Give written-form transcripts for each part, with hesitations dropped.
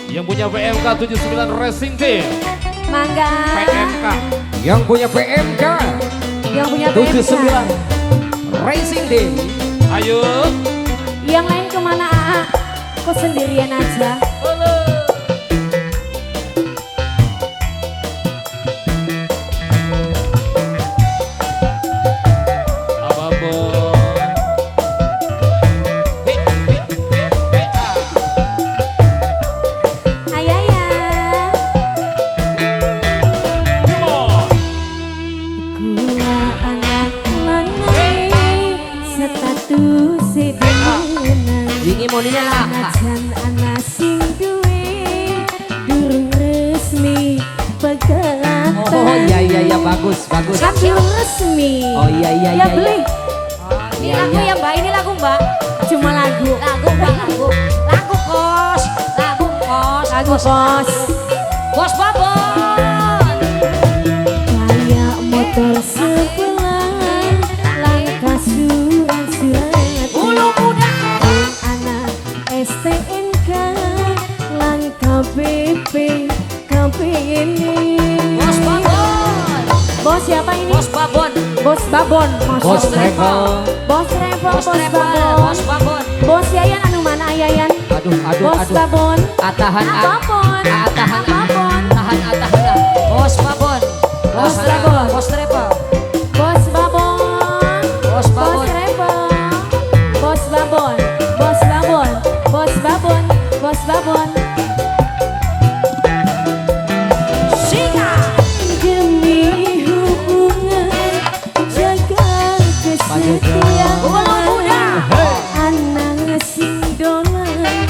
Yang punya PMK 79 Racing Team. Mangga. PMK. Yang punya PMK. Yang punya PMK 79 Racing Team. Ayo. Yang lain kemana AA? Kok sendirian aja? Oh iya iya iya, bagus bagus. Lagu resmi. Oh iya iya iya. Ya beli. Oh, ini iya, lagu ya Mbak, ini lagu Mbak. Cuma lagu. Lagu Mbak, lagu. Lagu kos, lagu kos, lagu kos. Bos Babon. Kayak motor sebelah, langkah surat-surat. Ulu muda. Anak STNK, langkah BP, KB ini. Bos Babon. Bos siapa ini? Bos Babon. Bos Babon. Bos Travel. Bos Travel. Bos Travel. Bos Babon. Bos Yayan anu mana Yayan? Aduh aduh Bos aduh. Babon. Atahan Babon. Atahan Babon. Tahan atahan. Bos Babon. Bos Travel. Bos Travel. Bos Babon. Bos Babon. Bos Travel. Bos Babon. Bos Babon. Bos Babon. Bos Babon. Anak sing dolan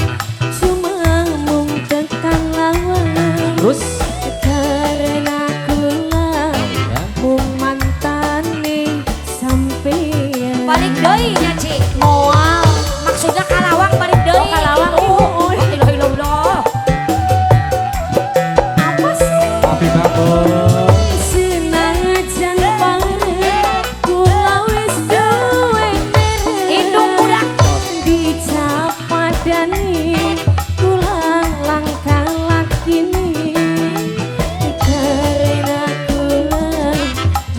cuma mung tekan lawan. Terus karena kula mung mantane sampeyan. Balik deui nya Ci. Moal. Maksudnya kalawang balik deui. Oh, kalawang. Oh, ilah. Apa sih? Papi Babon. Senajan pareng kula wis duwe Indung budak dicapadani kula langkah lakini karena kula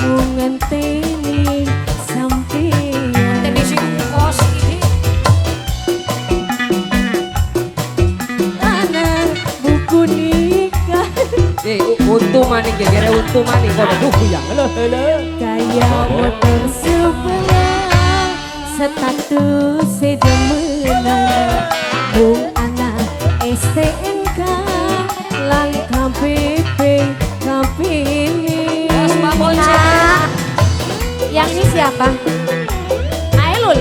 mung ngenteni sampeyan. Ngenteni sing kos iki. Ana buku nikah. Untu maning gegere untu maning kono duh yang lho lho. Kaya motor sebelah status demenan. Bung anak STNK langkah BP KB ini. Bos Babon. Yang ini siapa? Ailul.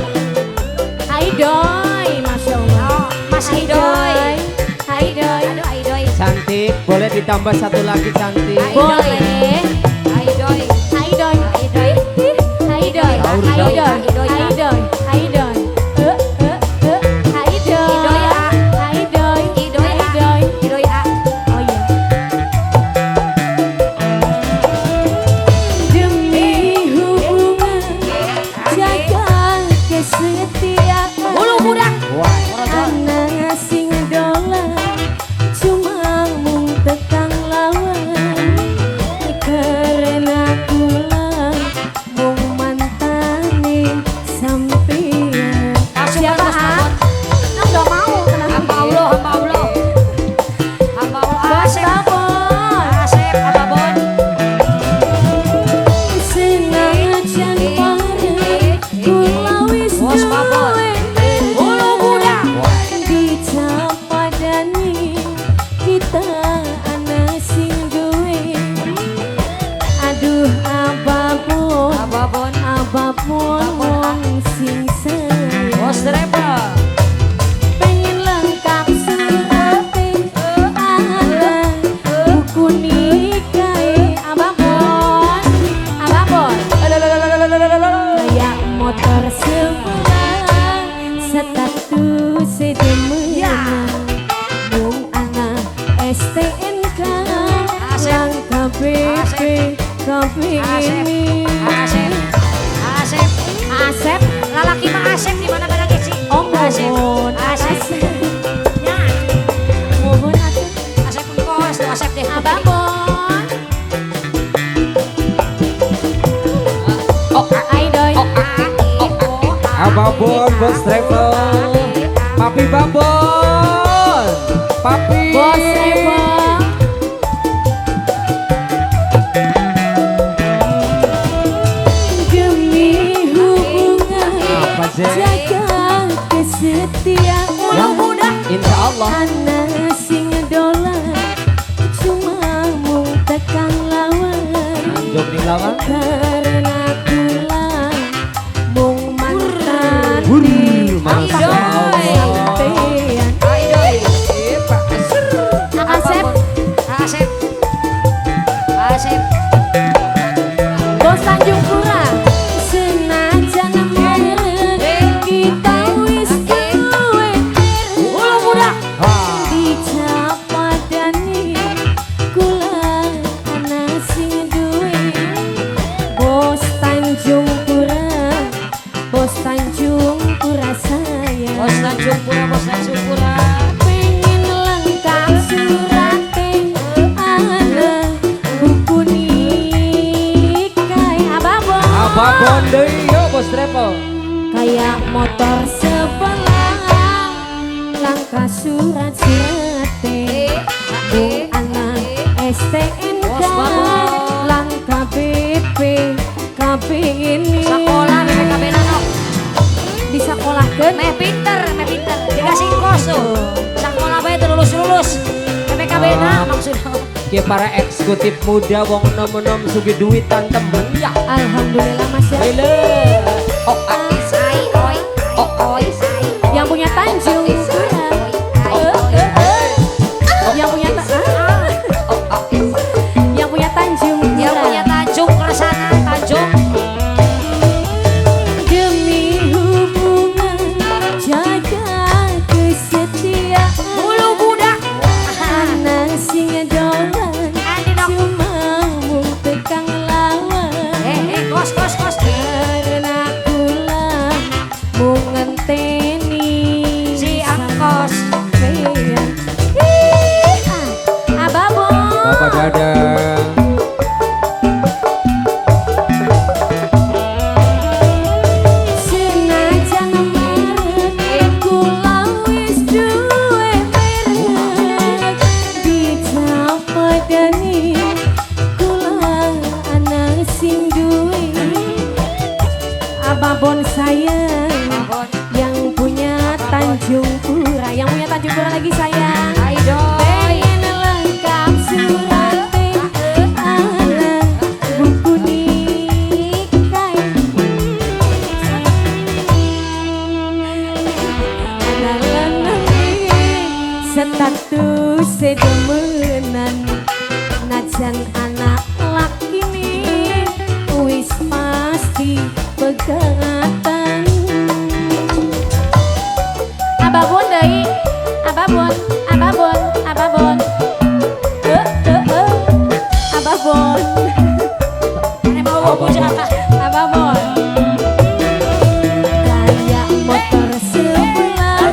Aidoy, Masya Allah. Mas Aidoy. Aidoy. Aduh Aidoy. Cantik, boleh ditambah satu lagi cantik. Boleh. Aidoy. Aidoy. Aidoy. Aidoy. Aidoy. Aidoy. Aidoy. Aidoy. Aidoy. Aidoy. Idoy A. Oh iya. Demi hubungan jaga kesetiaan. Ulu budak. Anak sing dolan cuma mung tekang lawan. Karena kula mung mantane sampeyan. Siapa? Ah, nggak mau kenapa? Hamba Allah, hamba Allah. Hamba Allah. Bos Asep. Babon. Asep, Babon. Senajan pareng kula wis Bos Babon. duwe Ulu budak. dicapadani kita ana sing duwe. Aduh ababon, Ababon. ababon wong sing sayang. Bos Travel. Pengen lengkap surate ana buku nikahe ababon, ababon. Kayak motor sebelah status demenan. Mung ana STNK langkah BP KB ini. Asep. Asep. Asep. Lalaki mah Asep di mana pada Ci? Oh, Asep. mohon Asep. Asep. Ya. Mohon atuh. deh. Ababon. Oh, Aidoy. Ababon Bos Travel. Papi Babon. Papi. Bos Travel. Demi hubungan Apa sih? jaga kesetiaan. Yang muda. Insya Allah. Ana sing dolan cuma mung tekan lawan. Jom ning lawan. Karena kula mung mantan Hur, Masya Allah. sampean. Aidoy. Pak Asep. Asep, Asep. Asep. Bos Tanjung Pura. Senajan merek kita wis duwe Ulu budak. dicapadani kula ana sing duwe. Bos Tanjung Pura, Bos Tanjung Pura sayang. Bos Tanjung Pura, Bos Tanjung Pura. Pengen lengkap surate ana buku nikah ababon. Ababon deui yo Bos Travel. Kayak motor sebelah langkah surat surate mung ana STNK Bos Babon. langkah BP KB ini Sekolah BPKB nano. disekolahkeun Meh pinter, meh pinter. Dikasih kos tuh. Sekolah bae tuh lulus-lulus. BPKB na maksudnya. Ki para eksekutif muda wong enom-enom sugih duitan temen ya. Alhamdulillah Mas ya. Hele. Oh, ah. Ai oi, ai oi, ai. Yang punya Tanjung Pura. Eh, eh, eh. Yang punya Yang punya Tanjung Yang Pura. punya Tanjung ke sana, Tanjung. Demi hubungan jaga kesetiaan. Ulu budak. Ana sing dolan Andi dong. cuma mung tekang lawan. Eh, eh, kos, kos, kos. Karena kula mung ngenteni Si angkos. sampean. Ih, ah, Ababon. Bapak Dadang. Senajan merek kula wis duwe merek dicapadani kula ana sing duwe. Ababon sayang Babon. yang punya Tanjung Pura, yang punya Tanjung Pura lagi sayang. Aidoy. Pengen lengkap surate ana buku nikah. Ana lanange status demenan najan anak lakine wis pasti pegatan. Ababon deui, ababon, ababon, ababon. Eh, eh, eh. Ababon, Ini mau bocah. ababon. Kayak motor sebelah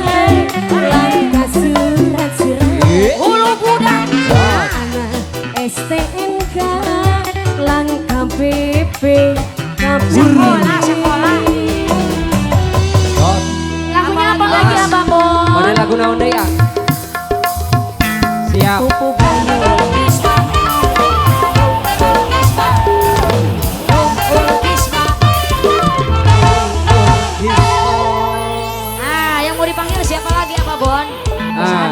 langkah surat-surat. Ulu budak. Ana STNK langkah BP KB. Sekolah, sekolah. Kos. Lagunya apa lagi ababon? Mana lagu naon deui ah? Siap. Pupu Bayu. Ah, yang mau dipanggil siapa lagi apa Bon? Ah.